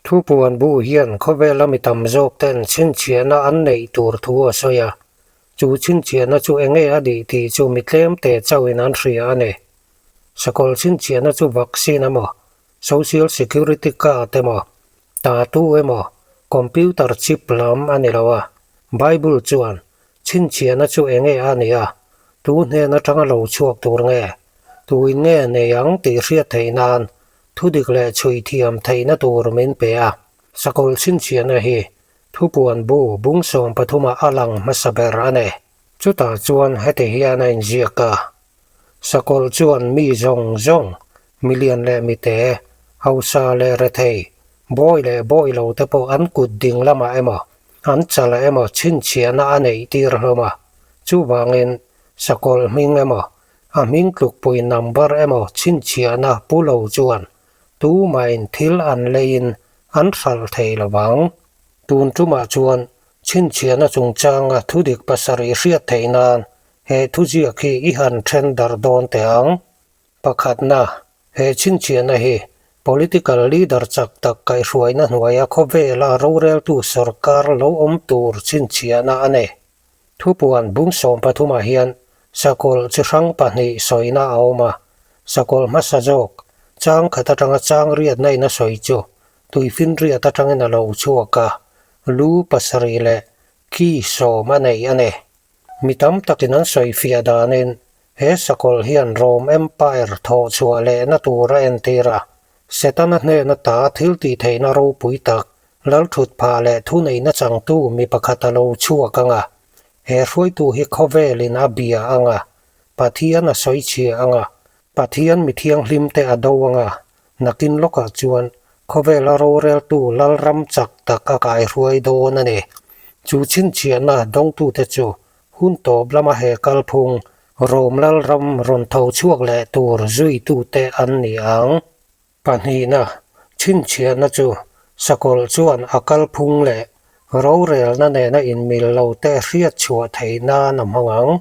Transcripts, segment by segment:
Thupuan bu hian khawvela mi tam zawk ten chhinchhiahna an neih tur thu a sawi a, chu chhinchhiahna chu enge a dih tih chu mi tlem te chauhin an hria a ni. Sakawlh chhinchhiahna chu vaccine emaw, social security card emaw, tattoo emaw, computer chip lam a ni lo a, Bible chuan Chhinchhiahna chu enge a nih a, tu hnen atanga lo chhuak tur nge, tuin nge nei ang tih hriat theih nan thudik leh chhui thiam theihna tur min pe a. Sakawlh chhinchhiahna hi thupuan bu bung 13 ah a lang hmasa ber a ni. Chutah chuan heti hian a inziak a, Sakawlh chuan mi zawng zawng, milian leh mite, hausa leh rethei, bawi leh bawi lo te pawh an kut ding lamah emaw, An chal emaw chhinchhiahna a neih tir hlawm a, chuvangin sakawlh hming emaw, a hming tlukpui number emaw chhinchhiahna pu lo chuan tumahin thil an leiin an hralh thei lo vang. Tun tumah chuan chhinchhiahna chungchanga thudik pasarih hriat theih nan he thuziak hi i han then darh dawn teh ang. Pakhatna, he chhinchhiahna hi political leader chak tak kaihhruaina hnuaia khawvela roreltu sorkar lo awm tur chhinchhiahna a ni. Thupuan bung 13 ah hian sakawlh chi hrang pahnih sawina a awm a, sakawlh hmasa zawk chang khat atanga chang riatna in a sawi chu tuifinriat atangin a lo chhuak a, lu pasarih leh ki sawm a nei a ni. Mi tam takin an sawi fiah danin He sakawlh hian Rome Empire thawh chhuah lehna tur a entir a, Setana hnena ta thil tih theihna ropui tak, lalthut phah leh thuneihna changtu mi pakhat a lo chhuak ang a. He hruaitu hi khawvelin a bia ang a, Pathian a sawi chhia ang a, Pathian mi thianghlimte a do ang a, nakin lawkah chuan khawvela roreltu lalram chak tak a kaihruai dawn a ni. Chu chhinchhiahna dawngtute chu Hun tawp lama he kalphung Rom lalram rawn tho chhuak leh tur zuitute an ni ang. Pahnihna, chhinchhiahna chu sakawlh chuan a kalphung leh rorelna nena inmil lote hriat chhuah theih nan a hmang ang.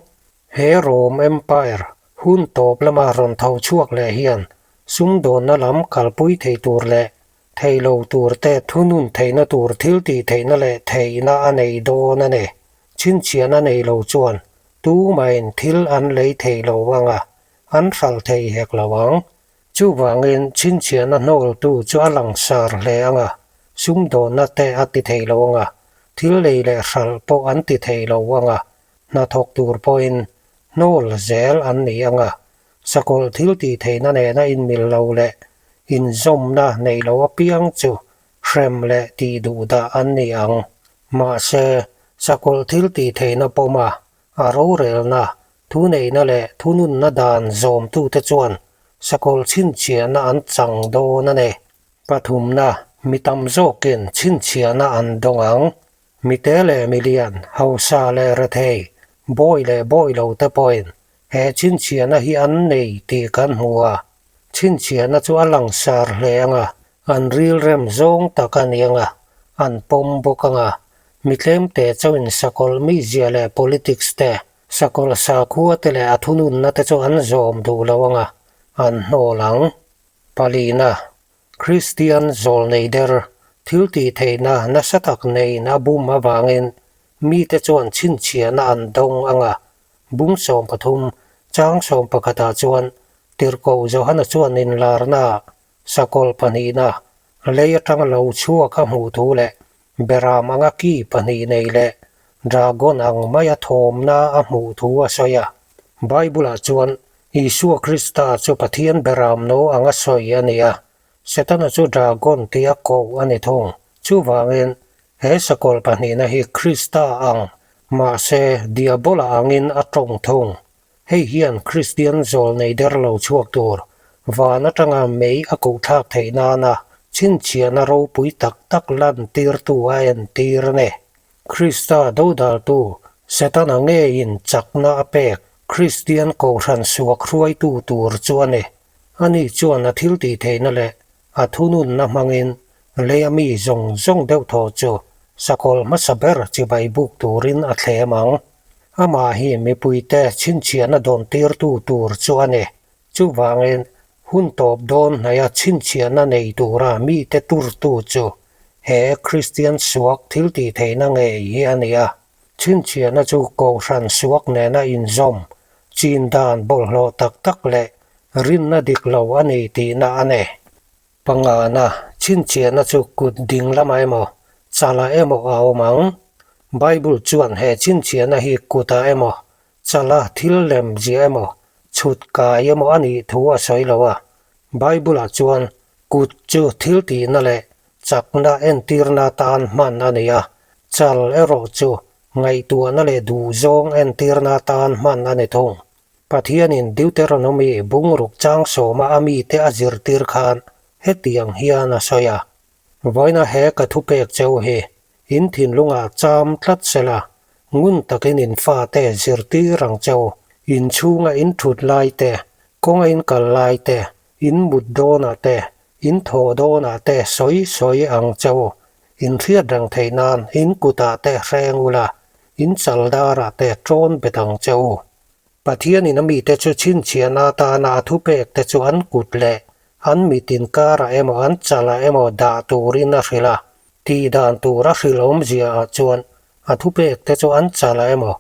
He Rom Empire hun tawp lama rawn tho chhuak leh hian sumdawnna lam kalpui thei tur leh thei lo tur te thunun theihna tur thil tih theihna leh theihna a nei dawn a ni. Chhinchhiahna nei lo chuan tumahin thil an lei thei lo ang a, an hralh thei hek lo ang. Chuvangin chhinchhiahna hnawltu chu a langsar hle ang a, sumdawnna te a ti thei lo ang a, thil lei leh hralh pawh an ti thei lo ang a, hnathawk tur pawhin hnawl zel an ni ang a, sakawlh thil tih theihna nena inmil lo leh inzawmna nei lo apiang chu hrem leh tih duh dah an ni ang. Mahse, sakawlh thil tih theihna pawma a rorelna, thuneihna leh thununna dan zawmtute chuan sakawlh chhinchhiahna an chang dawn a ni. Pathumna, mi tam zawkin chhinchhiahna an dawng ang. Mite leh milian, hausa leh rethei, bawi leh bawi lote pawhin he chhinchhiahna hi an nei tih kan hmu a. Chhinchhiahna chu a langsar hle ang a, an rilrem zawng tak a ni ang a, an pawm bawk ang a. Mi tlemte chauhin sakawlh mizia leh politics te, sakawlh sakhua te leh a thununna te chu an zawm duh lo ang a, an hnawl ang. Palina, Kristian zawlnei der, thil tih theihna nasa tak neiin a bum avangin mite chuan chhinchhiahna an dawng ang a, Bung 13, chang 11 ah chuan Tirhkoh Johana chuan inlarna ah sakawlh pahnihna lei atanga lo chhuak a hmuh thu leh beram anga ki pahnih nei leh dragon ang maia thawmna a hmuh thu a sawi a. Bible ah chuan Isua Krista chu Pathian beram no anga sawi a ni a, Setana chu dragon tia koh a ni thung. Chuvangin he sakawlh pahnihna hi Krista ang Mahse, Diabola angin a tawng thung. Hei hian Kristian zawlnei der lo chhuak tur, van atanga mei a kohthlak theih nana chhinchhiahna ropui tak tak lantirtu a entir a ni. Krista dodaltu, Setana ngeiin chakna a pek Kristian kohhran suak hruaitu tur chu a ni. Ani chuan a thiltihtheihna leh A thununna hmangin leia mi zawng zawng deuh thaw chu sakawlh hmasa ber chibai buk turin a thlem ang. Amah hi mipuite chhinchhiahna dawntirtu tur chu a ni. Chuvangin, hun tawp dawn hnaia chhinchhiahna nei tura mite turtu chu He Kristian suak thiltihtheihna ngei hi a ni a. Chhinchhiahna chu Kohhran suak nena inzawm, chin dan bawlhhlawh tak tak leh rinna dik lo a ni tihna a ni. Pangana, chhinchhiahna chu kut ding lamah emaw, chalah emaw a awm ang. Bible chuan he chhinchhiahna hi kutah emaw, chala thil lem ziah emaw, chhut kai emaw a nih thu a sawi lo a. Bible-ah chuan kut chu thil tihna leh chakna entirna atan hman a ni a, chal erawh chu ngaihtuahna leh duhzawng entirna atan hman a ni thung. Pathianin Deuteronomy bungruk chang sawma a mite a zirtir khan hetiang hian a sawi a, Vawiina he ka thupek cheu hi in thinlungah cham tlat sela, ngun takin in fate zirtir ang cheu, in chhunga in thut lai te, kawnga in kal lai te, in mut dawnah te, in thawh dawnah te sawi sawi ang cheu, in hriat reng theih nan in kutah te hreng ula, in chaldarah te ṭawn bet ang cheu. Pathianin a mite chu chhinchhiahna atana a thupek te chu an kut leh an mit inkarah emaw an chalah emaw dah turin a hrilh a. Tih dan tur a hrilh awmzia ah chuan a thupek te chu an chalah emaw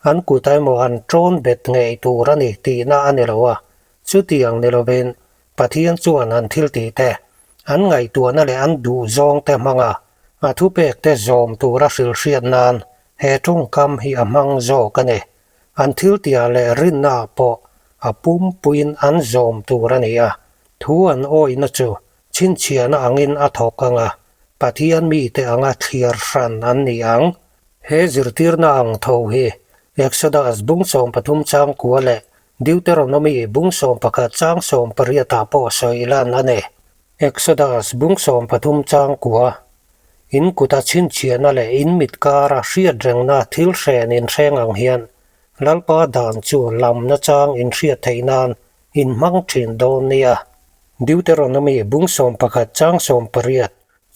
an kutah emaw an ṭawn bet ngei tur a ni tihna a ni lo a. Chutiang ni lovin Pathian chuan an thiltih te, an ngaihtuahna leh an duhzawng te hmanga a thupek te zawm tura hrilh hriat nan he tawngkam hi a hmang zawk a ni. An thiltiah leh rinnaah pawh a pumpuiin an zawm tur a ni a, thu an awihna chu chhinchhiahna angin a thawk ang a, Pathian mite anga thliar hran an ni ang. He zirtirna ang tho hi Exodus bung 13 changkua leh Deuteronomy bung 11 chang 18 ah pawh sawi lan a ni. Exodus bung 13 changkua In kuta chhinchhiahna leh in mit kara hriat rengna thil hren inhreng ang hian Lalpa dan chu lamna chang inhriat theih nan in hmang thin dawn nia. Deuteronomy bung 11 chang 18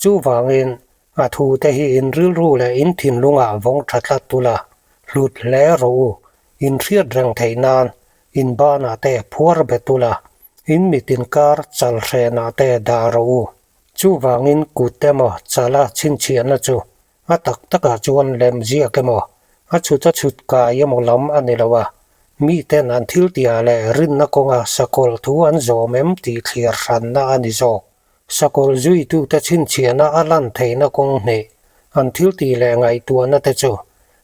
Chuvangin a thute hi in rilru leh in thinlungah vawng tha tlat tula hlut hle rawh u, in hriat reng theih nan in banah te phuar bet ula, in mit inkar chal hrenah te dah rawh u. Chuvangin kut emaw chala chhinchhiahna chu a tak takah chuan lem ziak emaw, a chhut a chhut kai emaw lam a ni lo a, miten an thiltiah leh rinna kawnga sakawlh thu an zawm em tih thliar hranna a ni zawk. Sakawlh zuitute chhinchhiahna a lan theihna kawng hnih, an thiltih leh ngaihtuahna te chu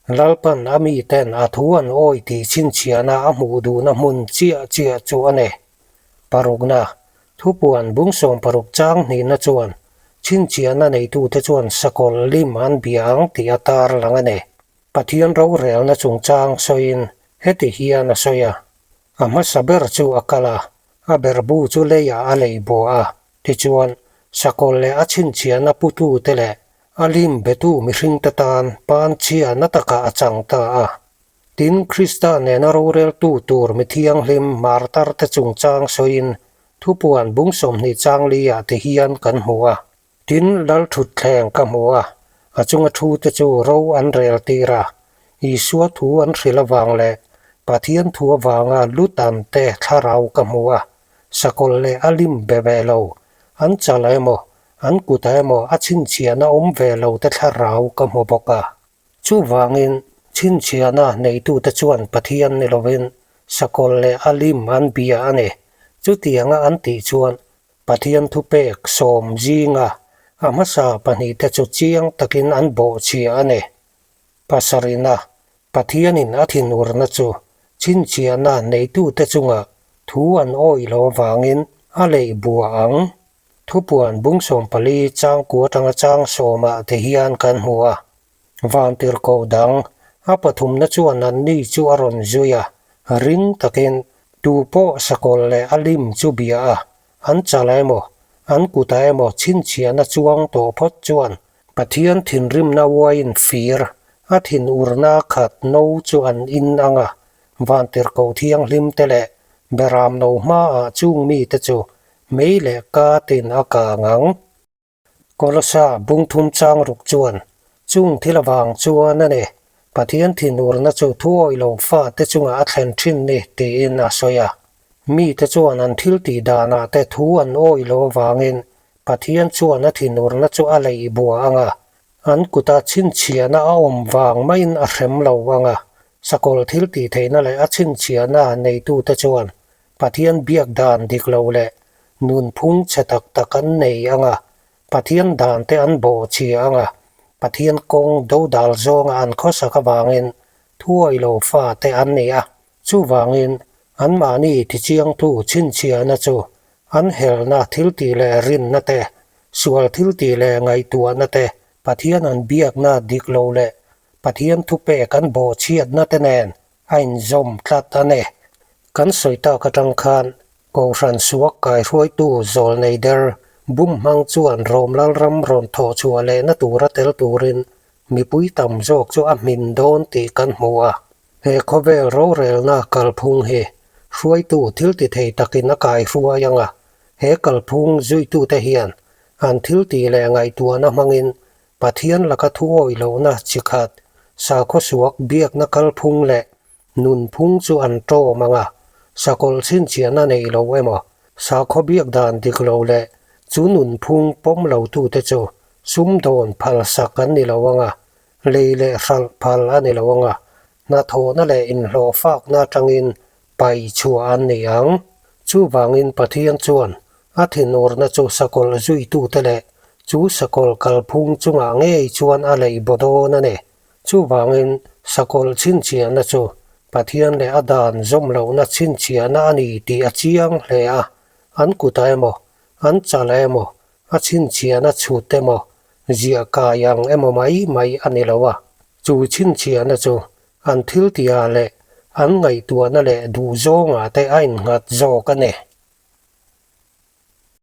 Lalpan a miten a thu an awi tih chhinchhiahna a hmuh duhna hmun chiah chiah chu a ni. Parukna, Thupuan bung 16 chang hnihna chuan chhinchhiahna neitute chuan sakawlh lim an bia ang tih a tar lang a ni. Pathian rorelna chungchang sawiin heti hian a sawi a, A hmasa ber chu a kal a, a berhbu chu leiah a lei bawh a, tichuan sakawlh leh a chhinchhiahna putute leh a lim betu mihringte tan panchhia na takah a chang ta a. Tin, Krista nena roreltu tur mi thianghlim martarte chungchang sawiin thupuan bung 20 chang liah ti hian kan hmu a. Tin, Lalthutthleng ka hmu a, a chunga thute chu ro an rel tir a, Isua thu an hrilh avang leh Pathian thu avanga lut an te thlarau ka hmu a, sakawlh leh a lim be ve lo, an chal emaw, an kutah emaw a chhinchhiahna awm ve lo te thlarau ka hmu bawk a. Chuvangin, chhinchhiahna neitute chuan Pathian ni lovin sakawlh leh a lim an bia a ni. Chutianga an tih chuan Pathian thupek sawm zinga a hmasa pahnihte chu chiang takin an bawhchhia a ni. Pasarihna, Pathianin a thinurna chu chhinchhiahna neitute chungah thu an awih lo avangin a leih bua ang. Thupuan bung 14 chang kua atanga chang sawmah te hian kan hmu a, vantirhkoh dang a pathumna chuan anni chu a rawn zui a, ring takin tu pawh sakawlh leh a lim chu bia a, an chalah emaw, an kutah emaw chhinchhiahna chuang tawh phawt chuan Pathian thinrimna uaiin fir a thinurna khat no chu an in ang a, vantirhkoh thianghlim te leh beram no hmaah chung mite chu Mei leh ka tin a kang ang. Kolosa bung thum chang ruk chuan chung thil avang chuan a ni, Pathian thinurna chu thuawih lo fate chungah a thlen thin ni tiin a sawi a. Mite chuan an thil tih danah te thu an awih lo avangin Pathian chuan a thinurna chu a leih bua ang a, an kuta chhinchhiahna a awm vang maiin a hrem lo ang a. Sakawlh thil tihtheihna leh a chhinchhiahna neitute chuan Pathian biak dan dik lo leh nunphung chhe tak tak an nei ang a, Pathian dante an bawhchhia ang a, Pathian kawng dodal zawnga an khawsak avangin thuawih lo fate an ni a. Chuvangin, anmahni tichiangtu chhinchhiahna chu an helna thiltih leh rinna te, sual thiltih leh ngaihtuahna te, Pathian an biakna dik lo leh Pathian thupek an bawhchhiatna te nen a inzawm tlat a ni. Kan sawi tak atang khan Kohhran suak kaihruaitu zawl nei der bum hmang chuan Rom Lalram rawn thawh chhuah lehna tura tel turin mipui tam zawk chu a hmin dawn tih kan hmu a. He khawvel rorelna kalphung hi hruaitu thil ti thei takin a kaihruai ang a, he kalphung zuitute hian an thil tih leh ngaihtuahna hmangin Pathian laka thuawih lohna chi khat, sakhaw suak biakna kalphung leh nunphung chu an ṭawm ang a, sakawlh chhinchhiahna nei lo emaw, sakhaw biak dan dik lo leh chu nunphung pawm lotute chu sumdawn phalsak an ni lo ang a, lei leh hralh phal a ni lo ang a, hnathawhna leh inhlawhfakna atangin paih chhuah an ni ang. Chuvangin Pathian chuan a thinurna chu sakawlh zuitute leh chu sakawlh kalphung chungah ngei chuan a leih baw dawn a ni. Chuvangin sakawlh chhinchhiahna chu Pathian leh a dan zawm lohna chhinchhiahna a ni tih a chiang hle a, an kutah emaw, an chalah emaw, a chhinchhiahna chhut emaw, ziah kai ang emaw mai mai a ni lo a. Chu chhinchhiahna chu an thiltihah leh an ngaihtuahna leh duhzawngah te a innghat zawk a ni.